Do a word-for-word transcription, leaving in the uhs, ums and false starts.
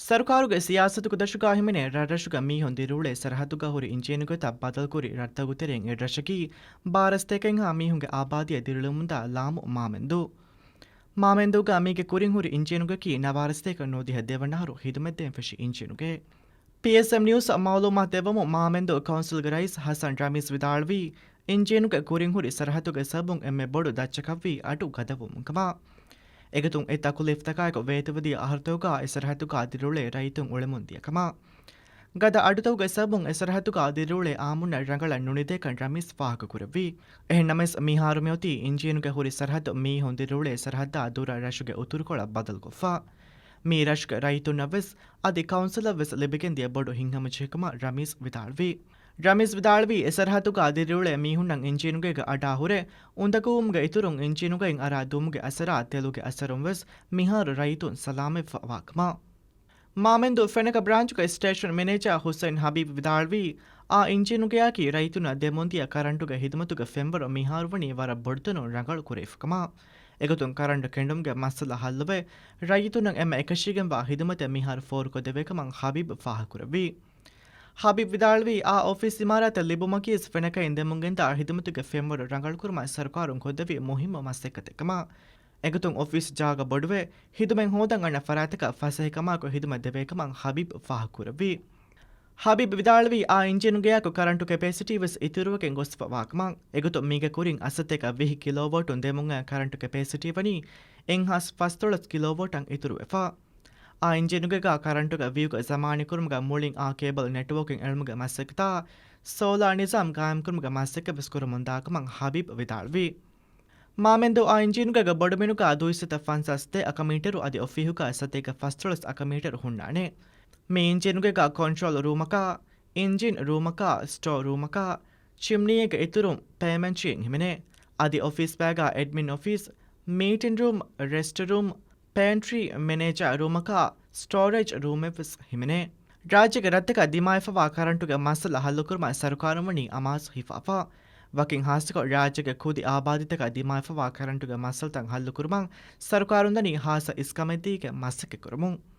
ސަރުކާރުގެ ސިޔާސަތުގެ ދަށުގަ ހިމެނޭ ރަށްރަށުގަ މީހުން ދިރިއުޅޭ ސަރަހައްދުގަ ހުރި އިންޖީނުގެތައް ބަދަލުކުރި ރަށްތަކުގެ ތެރެއިން އެއްރަށަކީ ބާރަ ސަތޭކައެއްހާ މީހުންގެ އާބާދީއަށް ދިރިއުޅެމުންދާ ލާމު މާމެންދޫ. މާމެންދޫގަ މީގެ ކުރިން ހުރި އިންޖީނުގަކީ ނަވާރަ ސަތޭކަ ނުވަދިހަ ދެވަނަ އަހަރު ހިދުމަތްދޭން ފެށި އިންޖީނުގެ. ޕީއެސްއެމް ނިއުސް މައުލޫމާތު ދެއްވަމުން، މާމެންދޫ ކައުންސިލްގެ ރައީސް ހަސަން ރަމީޒް ވިދާޅުވީ، އިންޖީނުގެ ކުރިން ހުރި ސަރަހައްދުގެ ސަބަބުން އެންމެ ބޮޑު ދައްޗަކަށްވީ އަޑު ގަދަވުމުން ކަމަށް. އެގޮތުން އެ ތަކުލީފްތަކާއެކު ވޭތުވެދިޔަ އަހަރުތަކުގަ އެ ސަރަހައްދުގަ ދިރިއުޅޭ ރައްޔިތުން އުޅެމުން ދިޔަ ކަމަށް. ގަދަ އަޑުތަކުގެ ސަބަބުން އެ ސަރަހައްދުގަ ދިރިއުޅޭ އާއްމުންނަށް ރަނގަޅަށް ނުނިދޭކަން ރަމީޒް ފާހަގަކުރެއްވި. އެހެންނަމަވެސް، މިހާރު މިއޮތީ އިންޖީނުގެ ހުރި ސަރަހައްދު މީހުން ދިރިއުޅޭ ސަރަހައްދާ ދުރަށް ރަށުގެ އުތުރުކޮޅަށް ބަދަލުކޮށްފަ. މީ ރަށުގެ ރައްޔިތުންނަށްވެސް އަދި ކައުންސިލަށްވެސް ލިބިގެންދިޔަ ބޮޑު ހިތްހަމަޖެހިކަމަށް ރަމީޒް ވިދާޅުވި. ރަމީޒް ވިދާޅުވީ، އެ ސަރަހައްދުގަ ދިރިއުޅޭ މީހުންނަށް އިންޖީނުގައިގަ އަޑާ ހުރެ އުނދަގޫވުމުގެ އިތުރުން އިންޖީނުގައި އަރާ ދުމުގެ އަސަރާ ތެލުގެ އަސަރުން ވެސް މިހާރު ރައްޔިތުން ސަލާމަތްވާ ކަމަށް. މާމެންދޫ ފެނަކަ ބްރާންޗުގެ ސްޓޭޝަން މެނޭޖާ ހުސައިން ހަބީބް ވިދާޅުވީ، އާ އިންޖީނުގެއާއި ރައްޔިތުންނަށް ދެމުންދިޔަ ކަރަންޓުގެ ހިދުމަތުގެ ފެންވަރު މިހާރު ވަނީ ވަރަށް ބޮޑުތަނުން ރަނގަޅު ކުރެވިފަ ކަމަށް. އެގޮތުން ކަރަންޓު ކެނޑުމުގެ މައްސަލަ ހައްލުވެ، ރައްޔިތުންނަށް އެންމެ އެކަށީގެންވާ ހިދުމަތެއް މިހާރު ފޯރުކޮށްދެވޭ ކަމަށް ހަބީބް ފާހަގަކުރެއްވި. ހަބީބް ވިދާޅުވީ، އާ އޮފީސް އިމާރާތެއް ލިބުމަކީވެސް ފެނަކައިން ދެމުންގެންދާ ހިދުމަތުގެ ފެންވަރު ރަނގަޅުކުރުމަށް ސަރުކާރުން ކޮށްދެއްވި މުހިއްމު މަސައްކަތެއް ކަމަށް. އެގޮތުން އޮފީސް ޖާގަ ބޮޑުވެ، ހިދުމަތް ހޯދަން އަންނަ ފަރާތަކަށް ފަސޭހަކަމާއެކު ހިދުމަތް ދެވޭކަމަށް ހަބީބް ފާހަގަކުރެއްވި. ހަބީބް ވިދާޅުވީ، އާ އިންޖީނުގެއާއެކު ކަރަންޓު ކެޕޭސިޓީވެސް އިތުރުވެގެން ގޮސްފަވާކަމަށް. އެގޮތުން މީގެ ކުރިން އަށްސަތޭކަ ވިހި ކިލޯވޯޓުން ދެމުންއައި ކަރަންޓު ކެޕޭސިޓީ ވަނީ އެއްހާސް ފަސްދޮޅަސް ކިލޯވޯޓަށް އިތުރުވެފަ. އާ އިންޖީނުގެގަ ކަރަންޓުގެ ވިއުގަ ޒަމާނީކުރުމުގަ މުޅިން އާ ކޭބަލް ނެޓްވޯކިން އެޅުމުގެ މަސައްކަތާ، ސޯލާ ނިޒާމް ގާއިމްކުރުމުގެ މަސައްކަތްވެސް ކުރަމުންދާކަމަށް ހަބީބް ވިދާޅުވި. މާމެންދޫ އާ އިންޖީނުގައި ބޮޑުމިނުގަ ދުއިސައްތަ ފަންސާސް ދެ އަކަމީޓަރު އަދި އޮފީހުގަ ސަތޭކަ ފަސްދޮޅަސް އަކަމީޓަރު ހުންނާނެ. މި އިންޖީނުގެގަ ކޮންޓްރޯލް ރޫމަކާ، އިންޖީން ރޫމަކާ، ސްޓޯ ރޫމަކާ، ޗިމްނީއެއްގެ އިތުރުން ޕޭމެންޓް ޗެއިން ހިމެނޭ. އަދި އޮފީސް ބައިގަ އެޑްމިން އޮފީސް، މީޓިން ރޫމް، ރެސްޓް ރޫމް، ޕޭންޓްރީ، މެނޭޖާ ރޫމަކާ، ސްޓޯރޭޖް ރޫމެއްވެސް ހިމެނޭ. ރާއްޖޭގެ ރަށްތަކަށް ދިމާވެފަވާ ކަރަންޓުގެ މައްސަލަ ހައްލުކުރުމަށް ސަރުކާރުން ވަނީ އަމާޒު ހިފާފަ. ވަކިން ހާއްސަކޮށް، ރާއްޖޭގެ ކުދި އާބާދީތަކަށް ދިމާވެފަވާ ކަރަންޓުގެ މައްސަލަތައް ހައްލުކުރުމަށް ސަރުކާރުން ދަނީ ހާއްސަ އިސްކަމެއްދީގެން މަސައްކަތްކުރަމުން.